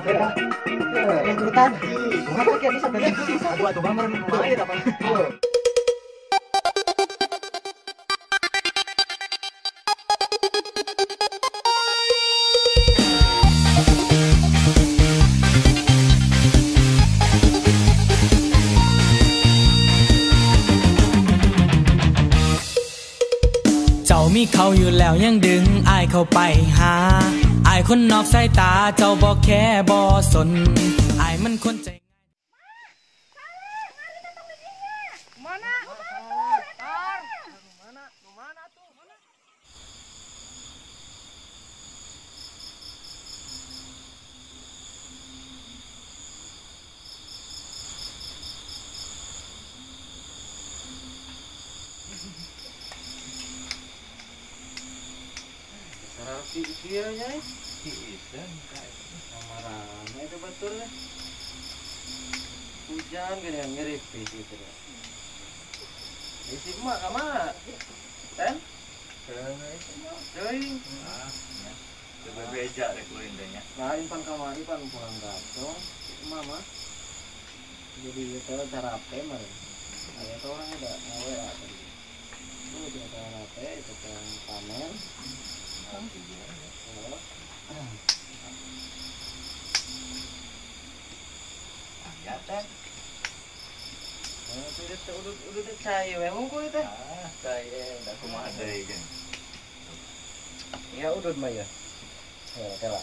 Yang turutan. Kumaha teh bisa teh. Aduh atuh bang meureun kumaha ieu tah. เจ้ามีเขาอยู่แล้วยังดึงอายเข้าไปหาอายคนนอกสายตาเจ้าบ่แค่บ่สนอายมันคนใจ Iya nyai, sama rame itu betul lah. Hujan gini yang ngeripis gitu deh. Isi mak kemana? Ten? Teuing. Coba beja deh kulin dehnya. Lain pan kamari pan pulang gacong, mama. Jadi itu terape meren. Ada tuh orang ada ngawe tadi. Tuh tidak terape itu yang panen. Ya teh. Udah cair memang kulit teh. Ah, cair, dah kumaha deui kan. Ya udud mah ya. Ya, kela.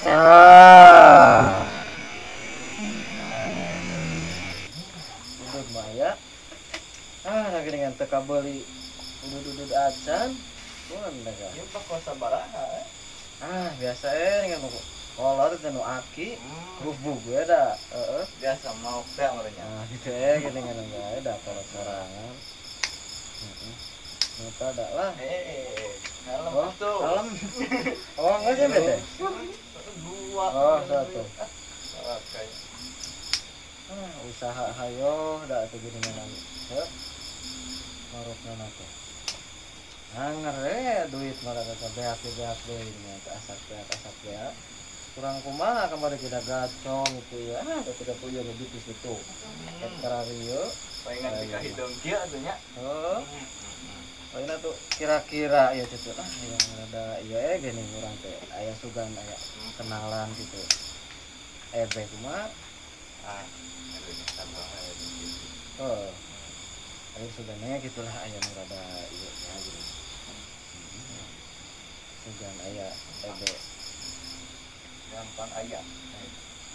Ah. Udud mah ya. Ah, lagi dengan teka beli udud-udud acan. Pun dah. Ieu pokok sabaraha? Ah, biasa dengan kolor teh nu aki, bubuk we da. Heeh. Biasa mau teh merenya. Ah, gitu geuningan bae da kolot sorangan. Heeh. Nu tada lah. Kalem tuh. Kalem. Oh, enggak sih teh? Dua. Oh, satu. Ah, usaha hayo da atuh geuningan. Heuh. Marukna teh. Anger duit malah kata beak-beak deui nya asap beak. Kurang kumaha kamari kita gacong gitu ya. Ah, tidak punya lebih di situ. Ekstrario palingan dika hidung kieu atuh nya. Heeh. Palingan tuh kira-kira ya cucu ah yang rada ieu gini urang teh aya sugan aya kenalan gitu. Ebe kumaha? Ah, aduh tambah aya gitu. Heeh. Aya sugane gitulah aya nu rada ieu nya gitu. Sugan aya ebe gampang aya.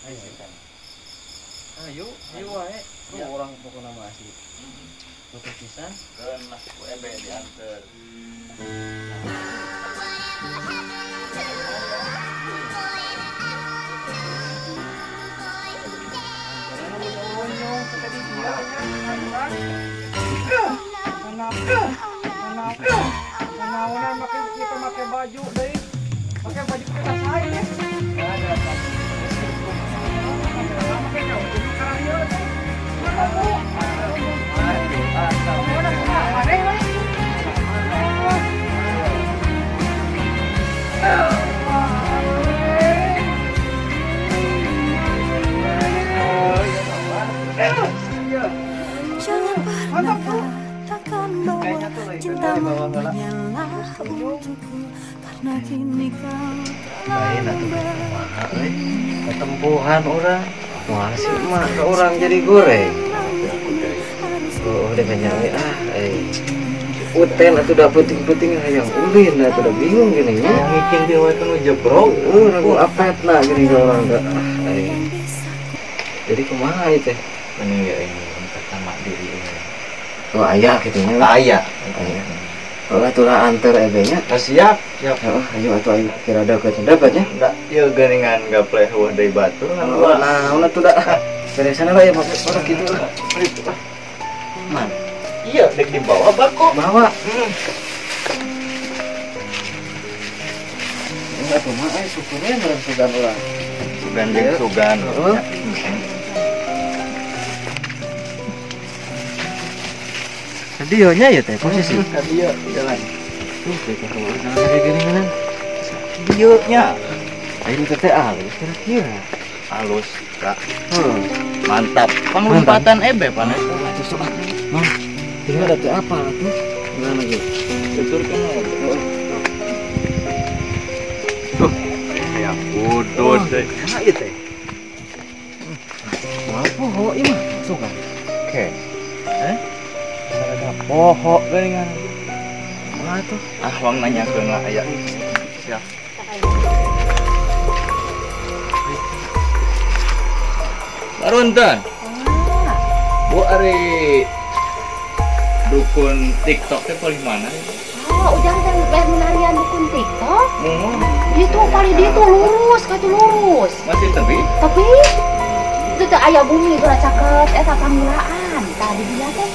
Ayo kan. Ayo, ayo wae. Ku urang pokona mah asli. Butuh pisan. Keun lah ku ebe dianter. Kenapa kita pakai baju deh? Pakai baju kita saya deh. Jangan pernah katakan bahwa cintamu hanyalah untukku, karena kini kau telah ketempuhan orang masih mah ke orang jadi goreng. Oh, udah kenyang ah, Uten atau udah puting-puting hayang ulin atau udah bingung gini ya. Ngikin dia wae nu jebrok, aku apet lah gini ke orang enggak. Jadi kumaha ieu teh? Mending ya ini pertama diri ini. Oh, ayah gitu nya. Ayah. Oh, atulah anter ebenya. Siap, siap. Oh, ayo atuh aing kira deket dapatnya. Enggak, ieu geuningan gapleh heueuh deui batur kan. Oh, naon atuh da. Beresan lah ya maksud orang gitu lah. Man. Iya, dek dibawa bako. Bawa. Enggak tuh mah syukurnya meureun sugan urang. Sugan jeung sugan. Heeh. Dia nya ya teh posisi. Dia jalan. Tuh teh kalau jalan kayak gini kan. Ieu nya. Aing teh alus kira-kira. Alus, Kak. Mantap. Panglumpatan ebe pan eta. Atuh sok atuh. Mang, tinggal teh apa atuh? Gimana gitu? Tuturkeun we. Tuh, kayak udud deui. Nah, ieu teh. Moal poho ieu mah, sugan. Oke. Eh? Sareng poho geuningan. Wah tuh. Ah, wang nanyakeun lah aya. Siap. Barunten. Bu ari dukun TikTok teh paling mana? Oh, ujang teh menarian dukun TikTok. Itu paling dia tuh lurus, katu lurus. Masih tepi? Tepi. Itu teh aya bumi geura caket eta panggulaan. Tadi dia teh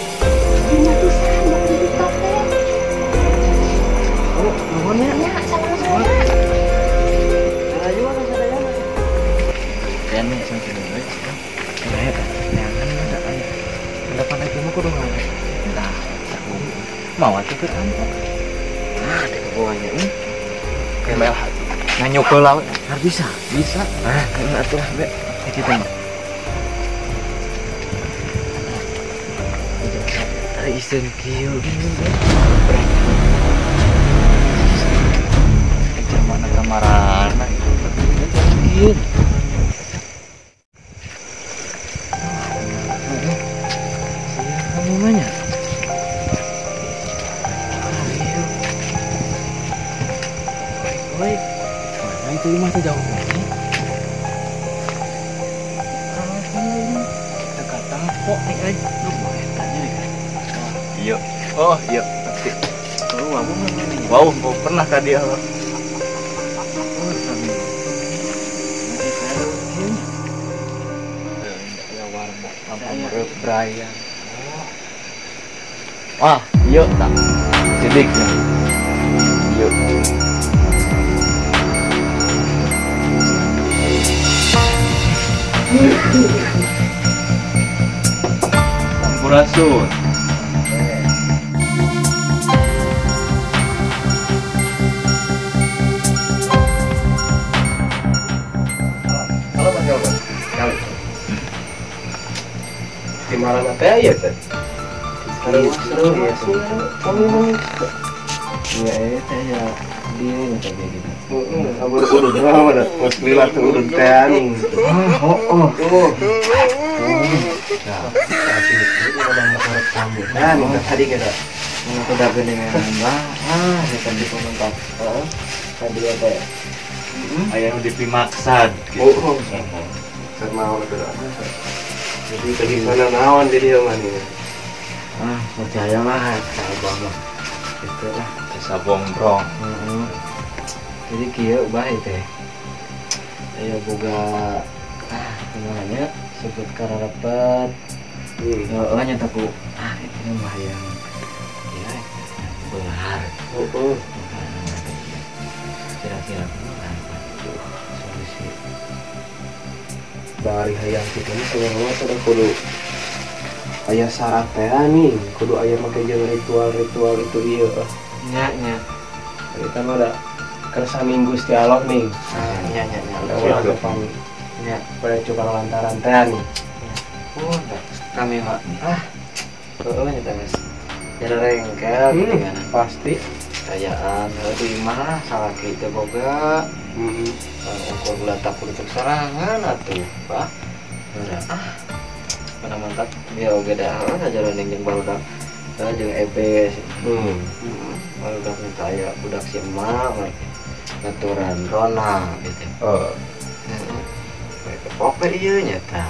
dina pisan dukun TikTok teh. Oh, nuhun nya. Nya, sama-sama. Ayo mana sadayana. Kene sampe deui. Nah, eta neangan ada aya. Depan itu mah kudu ngawe. Tah, mau atuh keur amplop. Ah, teh kebawanya. Kembel hati. Nanyuk heula we. Har bisa? Bisa. Ah, atuh lah be. Kita mah. Ari iseun kieu geuning be. Zaman kamarana itu kieu. Kamu ayo. Woi, mana itu rumah tuh jauh banget. Dekat tampok nih, eh. Lu boleh tanya deh kan? Iya. Oh, iya pasti. Oh, wow, wow, wow, pernah ke dia loh. Oh, kami. Nanti saya ya warna apa Brian. Wah, iya tak. Sidik ya. Iya. Sampurasun. Halo Mas Yolbert. Kali. Di mana teh ya teh? Seru ya sih. Iya, teh ya dia yang kayak gitu. Kabur urut mah ada pos lila tuh urut teh nih. Oh, oh. Oh. Nah, itu nah, tadi kita. Udah geningan bah. Ah, tadi komentar. Tadi ada. Aya nu dipimaksad gitu. Oh, oh. Mau jadi tadi sana naon jadi yang mana? Ah, percaya lah, abang mah. Itu lah, desa bongkrong. Jadi kieu ubah teh. Aya boga ah kumaha nya sebut kararepet. Heeh nya teh ku ah itu mah yang ya beunghar. Heeh. Kira-kira kumaha solusi. Bari hayang kitu mah sebenarnya sudah kudu aya syarat teh nih, kudu aya make jeung ritual-ritual itu ieu. Nya nya. Kita mah da kersa minggu Gusti Allah nih. Nya nya nya. Ulah depan. Nya, pada coba lantaran teh nih. Oh, kami mah ah. Heueuh nya teh geus. Jarengkel gitu kan. Pasti kayaan heueuh di imah salaki teh boga. Heeh. Ukur gulatak kulituk sorangan atuh, Pak. Ah. Mana mantap dia oge da heueuh sajaroning jeung barudak jeung ebe. Barudak minta aya budak si emak ngaturan Rona gitu. Heeh. Pope ieu nya tah.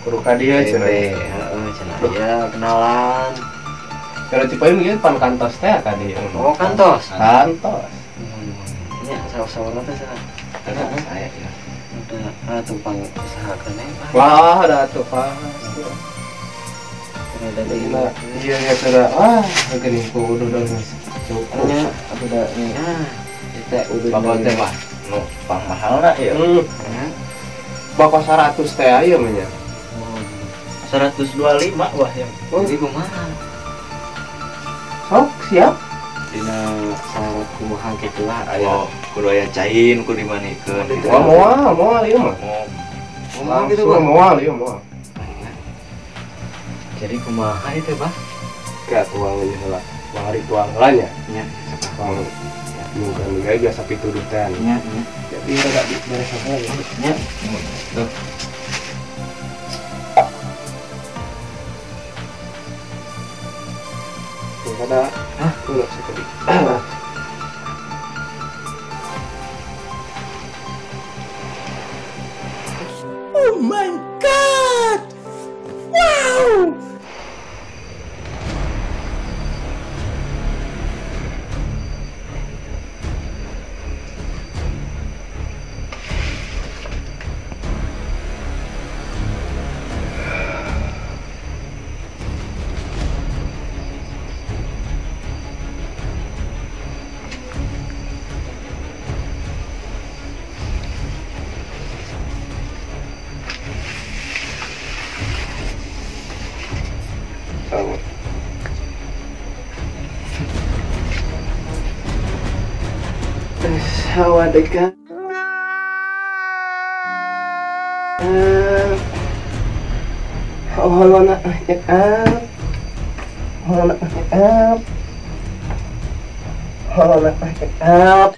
Kudu ka dieu cenah. Heeh cenah aya kenalan. Kalau Cipayung ieu pan kantos teh ka dieu. Oh, kantos. Kantos. Nya saur-saurna teh cenah. Saya ya. Udah atuh pang usahakeun we. Wah, ada atuh pasti. Ada iya ya sudah. Wah, geuning kudu udah geus cukup. Nya atuh da ah, teh udah Bapak teh mah nu pangmahalna ieu. Bapak 100 teh aya mah nya. 125 wah yang. Jadi kumaha? Sok siap. Dina syarat kumaha kitu lah aya. Kudu aya cain kudu dimanikeun. Moal moal ieu mah. Moal gitu Bang. Moal ieu moal. Jadi kumaha ieu teh, Bah? Kayak tuang ieu heula. Bang ritual heula nya. Nya, bang. Mungkin gaya biasa pituduh teh. Nya, nya. Jadi rada beres heula ya. Nya. Tuh. Ada, hah? Tuh, sekali. Oh my God! Wow! Sawadee. Oh, up.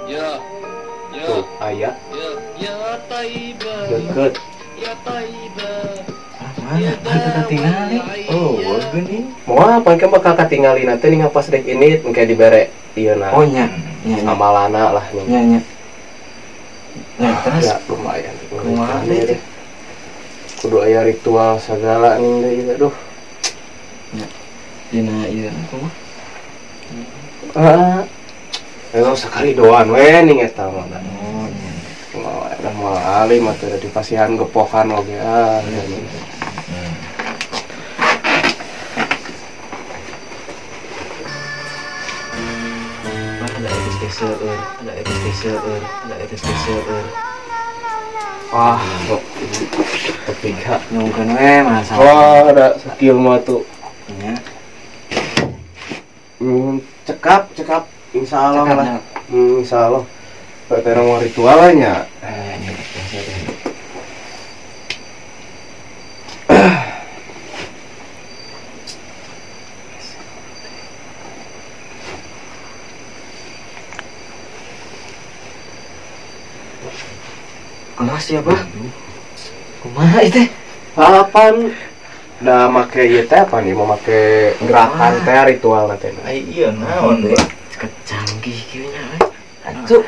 Ya, ya. Tuh, ayah. Ya, ya Taiba. Deket. Ya Taiba. Mana ada katingali? Oh, geuning. Moal pan kan bakal katingali nanti nih pas dek ini engke dibere ieu na. Oh nya, nya amalana lah nya. Nya. Nya terus ya, lumayan. Kumaha deh. Kudu aya ritual segala nih deui aduh. Nya. Dina ieu kumaha? Heeh. Ayo sekali doan we ning eta mah. Oh nya. Moal da moal alim atuh da dipasihan gepokan oge ah. Wah, tapi gak nyungkeun we masa. Wah, ada skill mah tuh. Nya. Cekap, cekap. Insyaallah lah. Insyaallah. Berarti mau ritualnya. Kelas ya, Bah? Kumaha ieu teh? Apaan? Da make ieu teh apa nih? Mau make gerakan teh ritual teh. Ai ieu naon deh? Kecanggih kieu nya. Atuh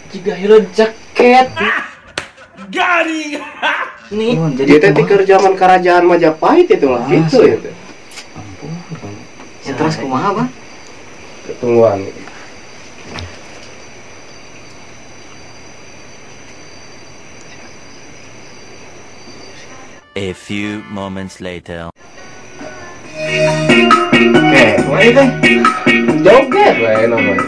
jiga hero jaket. Gari. Nih, jadi teh ti keur zaman kerajaan Majapahit itu lah gitu ya teh. Ampun. Ya terus kumaha, Bah? Ketungguan. A few moments later. Oke, kumaha teh? Joget we namanya.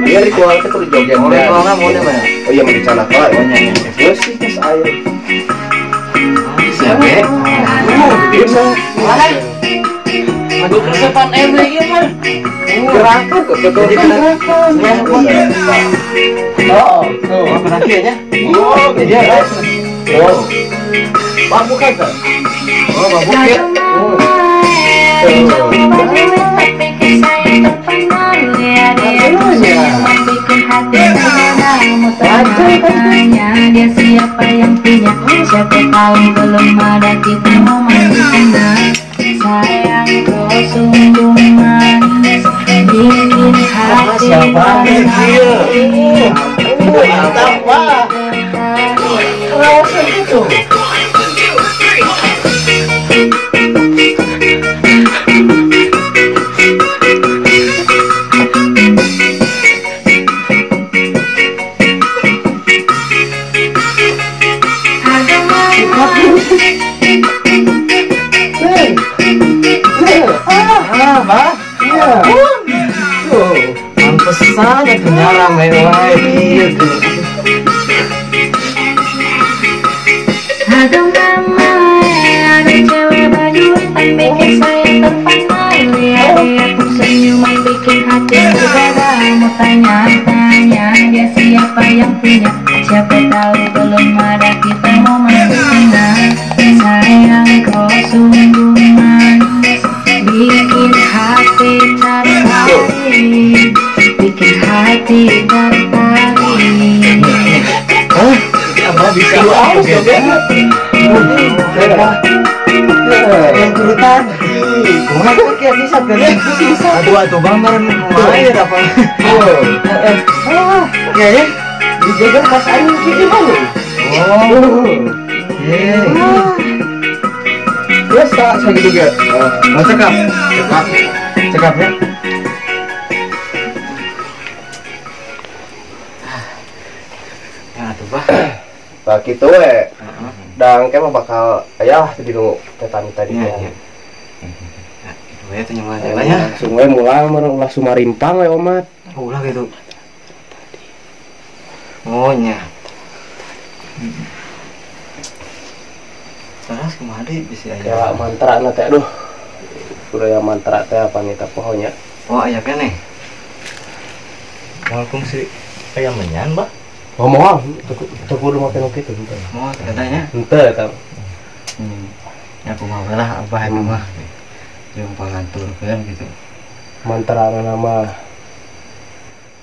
Dia ritual teh kudu joget. Oh, ritualna mau deh, Pak. Oh iya, mau dicanak lah. Oh nya. Geus sih geus aya. Bisa ge. Bisa. Aduh, keresepan MW ieu mah. Gerakan kok, jadi gerakan. Oh, tuh, pernah kieu nya. Oh, jadi ya. Oh. Bambu kan? Oh, bambu ya. Dia siapa yang punya, siapa tahu belum ada kita mau masih kenal. Sayang kau sungguh manis, bikin hati bersaing. Mantap, Pak. Kerasa gitu. Pantesan atuh nyaram we wae kieu geuning. Aduh mama, aduh yang punya. Siapa tahu belum ada kita mau masuk kena. Sayang kau sungguh manis, bikin hati tertarik, bikin hati tertarik. Hah? Abah bisa harus ya? Yang turutan. Kumaha kayak bisa kan? Bisa. Aduh atuh bang meureun kumaha apa? Oh. Ya ya. Dijaga pas aing kieu mah. Oh. Ye. Biasa sakitu ge. Oh, cekap. Cekap. Cekap ya. Ya atuh bah. Bah kitu we. Dan kayak mah bakal aya lah di nu tetani tadi ya. Ya. Gitu we teh nyaman ya. Langsung we mulang meureun ulah sumarimpang we omat. Oh, ulah gitu. Oh nya. Terus kumaha deui bisi aya. Ya mantra na teh aduh. Kudu aya mantra teh apa nih teh pohonya. Oh aya keneh. Waalaikum si aya menyan, Bah. Oh moal, teu kudu make nu kitu henteu. Moal katanya. Henteu eta. Ya kumaha we lah abah eta mah. Jeung panganturkeun gitu. Mantra nama.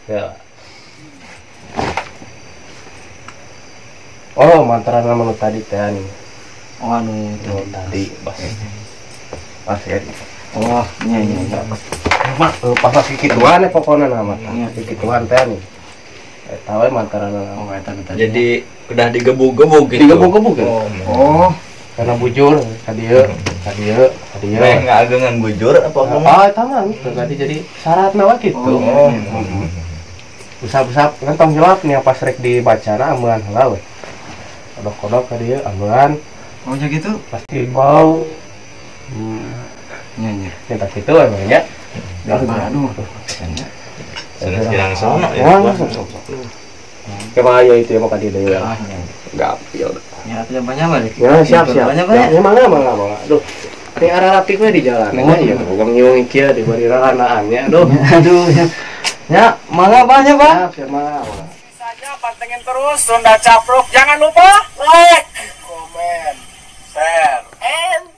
Ya. Oh, mantra nama nu tadi teh nih. Oh anu tadi pas. Pas ya. Oh, nya nya nya. Pas pas kikituan pokona nama. Kikituan teh nih. Eta we mantra nama. Oh, eta tadi. Jadi udah digebug-gebug gitu. Digebug-gebug ya? Oh. Karena bujur ka dieu, ka dieu, ka dieu. Meh ngagengan bujur apa kumaha? Ah, eta mah gitu. Tadi jadi syaratna we kitu. Oh. Usap-usap kan tong jelap nih pas rek dibacana amean heula we. Kodok-kodok ka dieu amean. Oh nya gitu? Pasti bau. Nya nya. Minta kitu we nya. Aduh. Sudah kirang sono ya. Kemana ya itu ya mau ka dieu deui. Gapil. Ya atuh banyak balik. Ya siap siap. Banyak banyak. Ya mangga mangga mangga. Aduh. Ini arah rapi we di jalan. Ya wong nyung kieu diberi ranaannya. Aduh. Aduh. Ya, mangga banyak, Pak. Siap, siap mangga. Sisanya pantengin terus Sunda Capruk. Jangan lupa like, comment, share, and